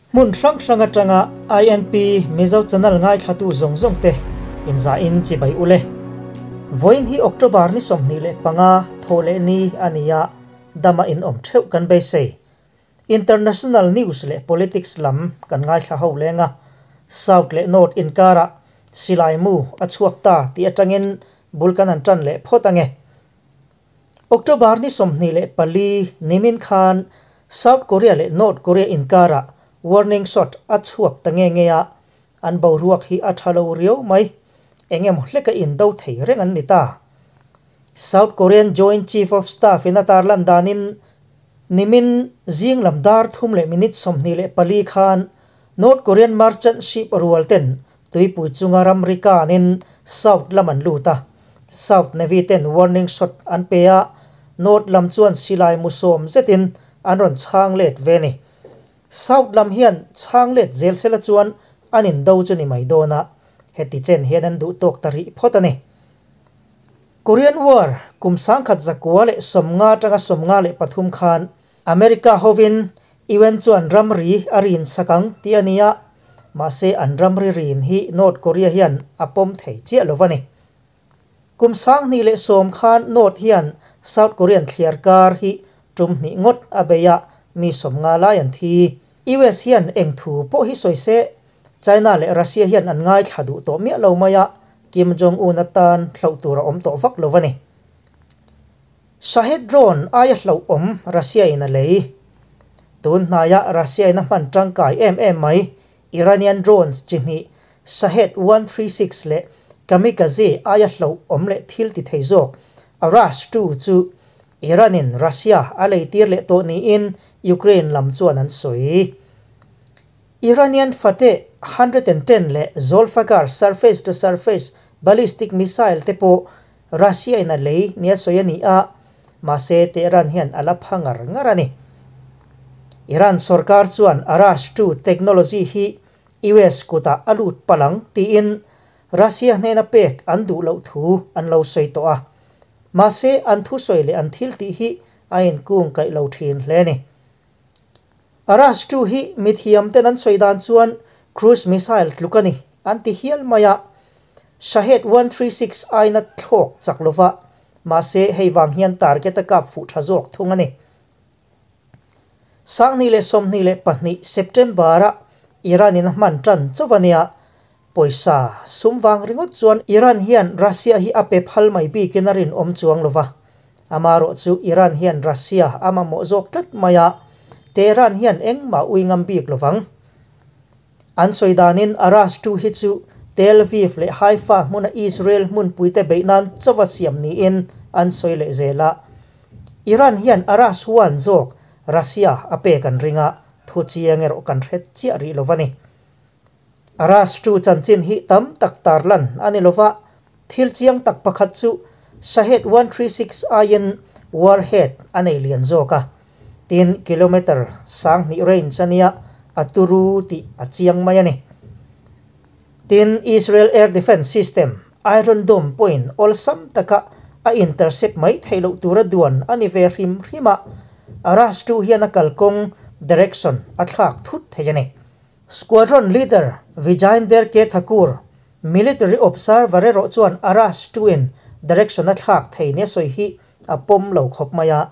Hmun hrang hrang atanga INP Mizo channel ngaithlatu zawng zawng te inzahin chibai ule. Vawiin hi October ni 25 thawhleh ni a ni a, dama in awm theuh kan beisei. International news leh politics lam kan ngaithla ho leng a, South leh North inkarah silai mu a chhuak ta tih atangin bul kan han tan leh phawt ange. October ni 24 nimin khan South Korea leh North Korea inkarah warning shot a chhuak ta nge nge a, an boruak hi a tha lo riau mai. Engemaw hleka indo thei reng an ni ta. South Korean Joint Chief of Staff in a tarlan danin nimin zing lam dar thum leh minute 24 khan North Korean merchant ship rual ten tuipui chunga ramri kanin South lam an lut a. South Navy ten warning shot an pe a, North lam chuan silai mu sawm zetin an rawn chhang let ve ni. South lam hian chhang let zel sela chuan an indo chu ni mai dawn a, heti chen hian an duh tawk ta rih phawt a ni. Korean War kum 1950 atanga 53 khan America hovin UN chuan ramri a rin sakang tih a ni a, mahse an ramri rin hi North Korea hian a pawm thei chiah lo a ni. Kum 2010 khan North hian South Korean thliar kar hi tum hnih ngawt a bei a, mi 50 lai an thi. US hian eng thu pawh hi sawi se, China leh Russia hian an ngai thla duh tawh miah lo mai a, Kim Jong-un atan hloh tur a awm tawh vak lo a ni. Shahed drone aia hloh awm Russia in a lei. Tun hnaia Russia in a hman tangkai em em mai Iranian drones chi hnih Shahed 136 leh Kamikaze aia hloh awm leh thil ti thei zawk Arash 2 chu Iran in Russia a lei tir leh tawh niin Ukraine lam chuan an sawi. Iranian Fateh 110 leh Zolfaghar surface to surface ballistic missile te pawh Russia in a lei nia sawi a ni a, mahse Tehran hian a la pha ngar ngar a ni. Iran sarkar chuan Arash 2 technology hi US kutah a lut palang tiin Russia hnena pek an duh loh thu an lo sawi tawh a. Mahse an thu sawi leh an thil tih hi a inkung kaih lo thin hle ni. Arash 2 hi mithiam ten an sawi dan chuan cruise missile tluk a ni an ti hial mai a, Shahed 136 aina thlawk chak lova, mahse hei wang hian target a kap fuh tha zawk thung a ni. 2022 September a Iran in a hman tan chawania pawisa sum wang ringawt chuan Iran hian Russia hi a pe phal mai bikin a rin awm chuang lova. Amaro chu Iran hian Russia ama mawh zawk tlat mai a, Tehran hian engmah ui ngam bik lovang. An sawi danin Arash 2 hi chu Tel Aviv leh Haifa hmuna Israel hmun puite beihnan chawa siam niin an sawi leh zela. Iran hian Arash 1 zawk Russia a pek an ringa, thu chiang erawh kan hret chiah rih lo a ni. Arash 2 chanchin hi tam tak tarlan ani lova, thil chiang tak pakhat chu Shahed 136 ain warhead anei lian zawk a, tin kilometer 2000 range ania a turu tih a chiang mai a ni. Tin Israel Air Defense System Iron Dome point awlsam taka a intercept mai thei loh tura duan ani ve hrim hrima, Arash 2 hian a kalkawng direction a thlak thut thei a ni. Squadron leader Vijayender K Thakur military observer erawh chuan Arash 2 in direction a thlak thei nia sawi hi a pawm lo khawp mai a,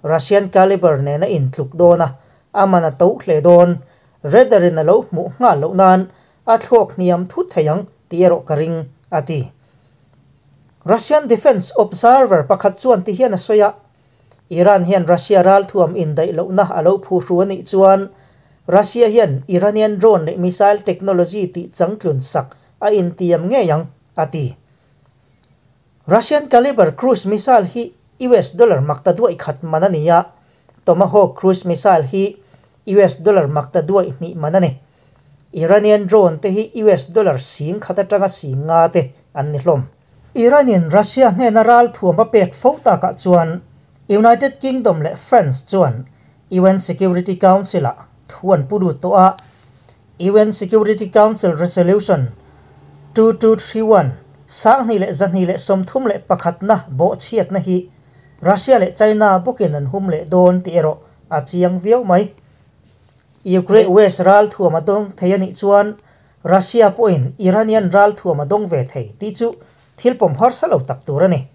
Russian caliber nena in tluk dawn a, aman a to hle dawn, radar in a lo hmuh nghal loh nan a thlawk hniam thut thei ang tih erawh ka ring a ti. Russian Defense Observer pakhat chuan ti hian a sawi a, Iran hian Russia ral thuam indaih lohna a lo phu hru anih chuan Russia hian Iranian drone leh missile technology tih changtlun sak a intiam ngei ang a ti. Russian caliber cruise missile hi US dollar makta duai khat man a ni a, Tomahawk cruise missile hi US dollar makta duai hnih man a ni. Iranian drone te hi US dollar sing khat atanga sing nga te an ni hlawm. Iranin Russia hnena ral thuam a pek fo takah chuan United Kingdom leh France chuan UN Security Council a thu an pu lut tawh a, UN Security Council Resolution 2231 2231 na bawh chhiat na hi Russia leh China bawkin an hum leh dawn tih erawh a chiang viau mai. Ukraine West ral thuam a dawng thei a nih chuan Russia pawhin Iranian ral thuam a dawng ve thei tih chu thil pawm harsa lo tak tur a ni.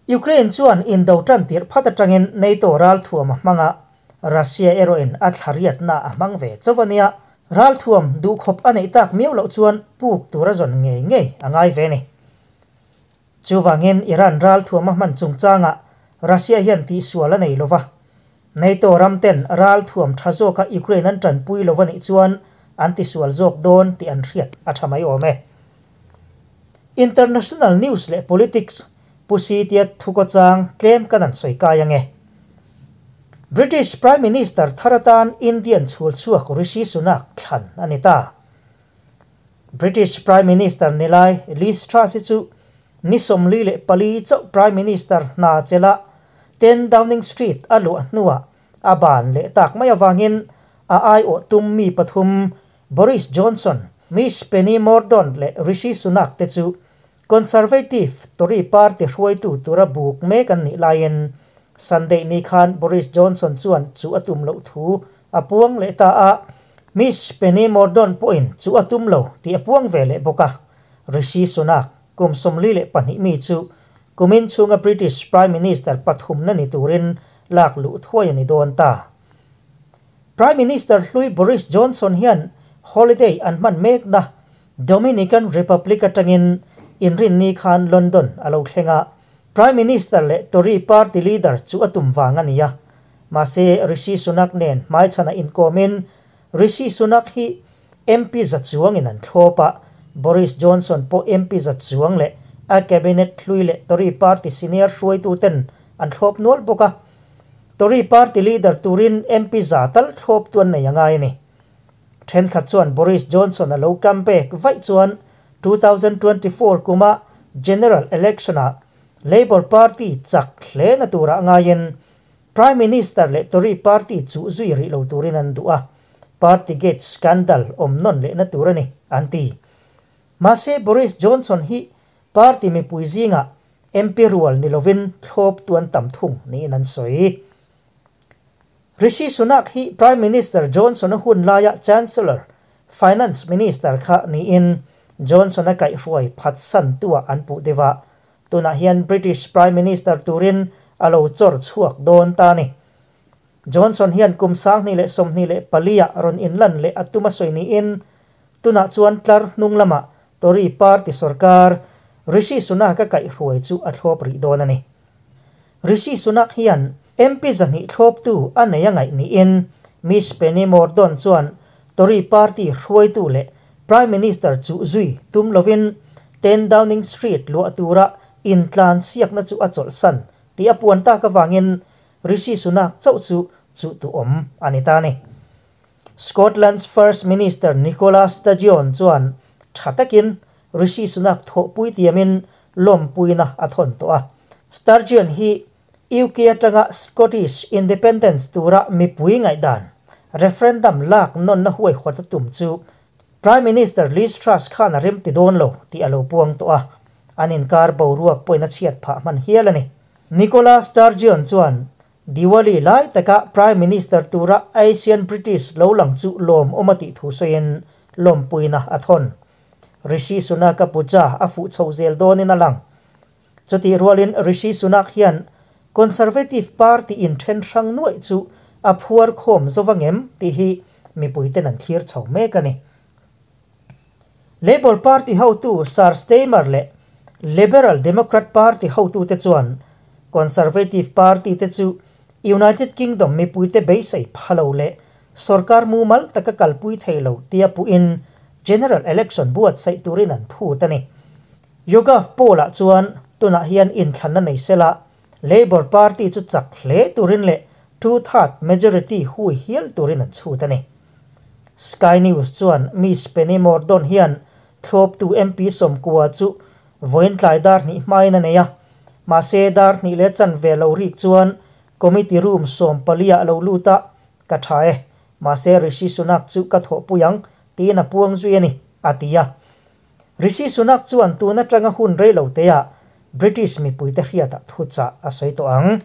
Ukraine chuan indo tan tirh phat atangin NATO ral thuam a hmang a, Russia erawhin a thlariatna a hmang ve chauh a nia. Ral thuam duhkhawp a neih tak miau loh chuan puk tur a zawn ngei ngei a ngai ve a ni. Chuvangin Iran ral thuam a hman chungchangah Russia hian tihsual a nei lova, NATO ram ten ral thuam tha zawka Ukraine an tanpui lo a nih chuan an tisual zawk dawn tih an hriat a tha mai awm e. International news leh politics Pu Sitia thukawchang tlem kan an sawi kai ange. British Prime Minister thar atan Indian chhul chhuak Rishi Sunak thlan a ni ta. British Prime Minister ni lai Liz Truss hi chu ni 44 chauh Prime Minister hna chelha 10 Downing Street a luah hnuah a ban leh tak mai avangin a aiawh tum mi pathum Boris Johnson, Miss Penny Mordaunt leh Rishi Sunak te chu Conservative Tory Party hruaitu tura buk mek an nih laiin Sunday ni khan Boris Johnson chuan chu a tum loh thu a puang leh ta a, Miss Penny Mordaunt pawhin chu a tum lo tih a puang ve leh bawk a. Rishi Sunak, kum 42 mi chu kumin chhunga British Prime Minister pathumna ni turin lak luh thuai a ni dawn ta. Prime Minister hlui Boris Johnson hian holiday an hman mekna Dominican Republic atangin inrinni khan London a lo thleng a, Prime Minister leh Tory Party leader chu a tum vang a ni a. Mahse, Rishi Sunak nen hmaichhana inkawmin Rishi Sunak hi MP za chuangin an thlawp a, Boris Johnson pawh MP za chuang leh a cabinet hlui leh Tory Party senior hruaituten an thlawp nual bawk a. Tory Party leader turin MP za tal thlawp tu an nei a ngai a ni. Thenkhat chuan Boris Johnson a lo comeback vaih chuan 2024 kuma general election-ah Labour Party chak hle na turah ngaiin Prime Minister leh Tory Party chu zui rih lo turin an duh a, Partygate scandal awm nawn lehna tur a ni, an ti. Mahse, Boris Johnson hi party mipui zingah MP rual ni lovin thlawp tu an tam thung niin an sawi. Rishi Sunak hi Prime Minister Johnson a hun laia Chancellor, Finance Minister kha niin Johnson a kaihhruai phatsan tua an puh deuh a, tunah hian British Prime Minister turin a lo chawr chhuak dawn ta a ni. Johnson hian kum 2024 ah rawn inlan leh a tum a sawi niin tunah chuan tlar hnung lamah Tory Party sorkar Rishi Sunak a kaihhruai chu a thlawp rih dawn a ni. Rishi Sunak hian MP 200 thlawptu a nei a ngaih niin Miss Penny Mordaunt chuan Tory Party hruaitu leh Prime Minister chu zui tum lovin 10 Downing Street luah tura intlan siakna chu a chawlhsan tih a puan tak avangin Rishi Sunak chauh chu chu tu awm a ni ta a ni. Scotland's First Minister Nicola Sturgeon chuan tha takin Rishi Sunak thawhpui tiamin lawmpuina a thawn tawh a. Sturgeon hi UK atanga Scottish Independence tura mipui ngaihdan referendum lak nawnna huaihawt a tum chu Prime Minister Liz Truss khan a rem ti dawn lo tih a lo puang tawh a, an inkar boruak pawhin a chhiat phah hman hial a ni. Nicola Sturgeon chuan Diwali lai taka Prime Minister tura Asian British lo lang chu lawm awm a tih thu sawiin lawmpuina a thawn. Rishi Sunak a puja a fuh chho zel dawnin a lang. Chutih rualin Rishi Sunak hian Conservative Party in then hrang nuaih chu a phuar khawm zova ngem tih hi mipuiten an thlir chho mek a ni. Labour Party hotu Sir Starmer leh Liberal Democrat Party hotute chuan Conservative Party te chu United Kingdom mipuite beisei phalo leh sarkar mumal taka kalpui theilo tia puhin general election buatsaih turin an phut a ni. YouGov poll-ah chuan tunah hian inthlanna nei sela Labour Party chu chak hle turin leh two-third majority hui hial turin an chhut a ni. Sky News chuan Miss Penny Mordaunt hian thlawptu MP 90 chu vawiin tlai dar hnih hmain a nei a, mahse dar hnih leh chanve lo rik chuan committee room 14 ah lo lut a, ka tha e, mahse Rishi Sunak chu ka thawhpui ang tiin a puang zui a ni, a ti a. Rishi Sunak chuan tun atanga hun rei lo te ah British mipuite hriatah thu chah a sawi tawh ang.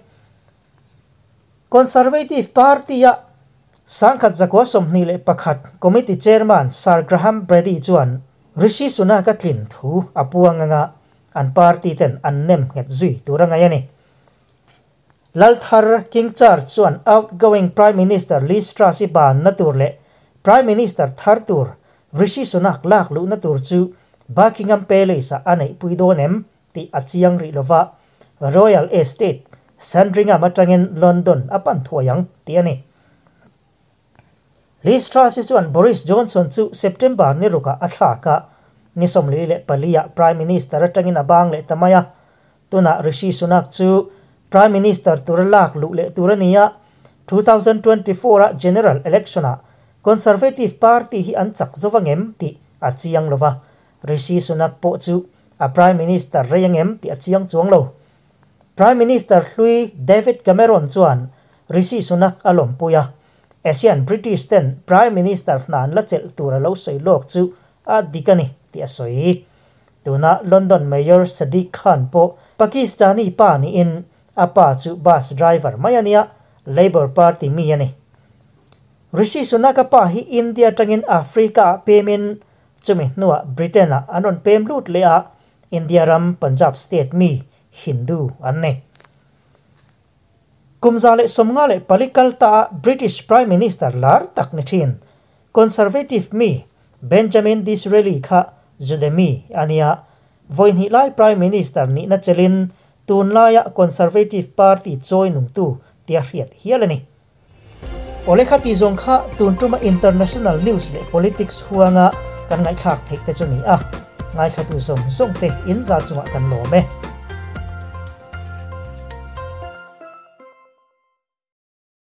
Conservative Party-a 1921 Committee Chairman Sir Graham Brady chuan Rishi Sunak a tlin thu a puang anga an party ten an nem nghet zui tur a ngaih a ni. Lal thar King Charles chuan outgoing Prime Minister Liz Truss i banna tur leh Prime Minister thar tur Rishi Sunak lak luhna tur chu Buckingham Palace ah a neihpui dawn em tih a chiang rih lova, Royal Estate, Sandringham atangin London a pan thuai ang tih a ni. Liz Truss hi chuan Boris Johnson chu September ni rukah a thlak a, ni 44 ah Prime Minister atangin a bang leh ta mai a. Tunah Rishi Sunak chu Prime Minister tura lak luh leh tur a ni a, 2024 a General Election ah Conservative Party hi an chak zo vangem tih a chiang lova, Rishi Sunak pawh chu a Prime Minister rei angem tih a chiang chuang lo. Prime Minister hlui David Cameron chuan Rishi Sunak a lawmpui a, Asian British ten Prime Minister hna an la chelh tur a lo sawi lawk chu a dik a ni tih a sawi. Tuna London Mayor Sadiq Khan pawh Pakistani pa niin a pa chu bus driver mai a nia, Labour Party mi a ni. Rishi Sunak a pa hi India atangin Africa ah pemin chumi hnuah Britain ah an rawn pem lut leh a, India ram Punjab state mi Hindu an ni. Kum 154 kal ta a British Prime Minister lar tak ni thin, Conservative mi Benjamin Disraeli kha Jude mi a nia. Vawi hnih lai Prime Minister nihna chelin tunlaia Conservative Party chawi nungtu tia hriat hial a ni. Awle kha tih zawng kha tun tuma international news leh politics huanga kan ngaihthlak theih te chu ni a, ngaithlatu zawng zawng te in za chungah kan lawm e.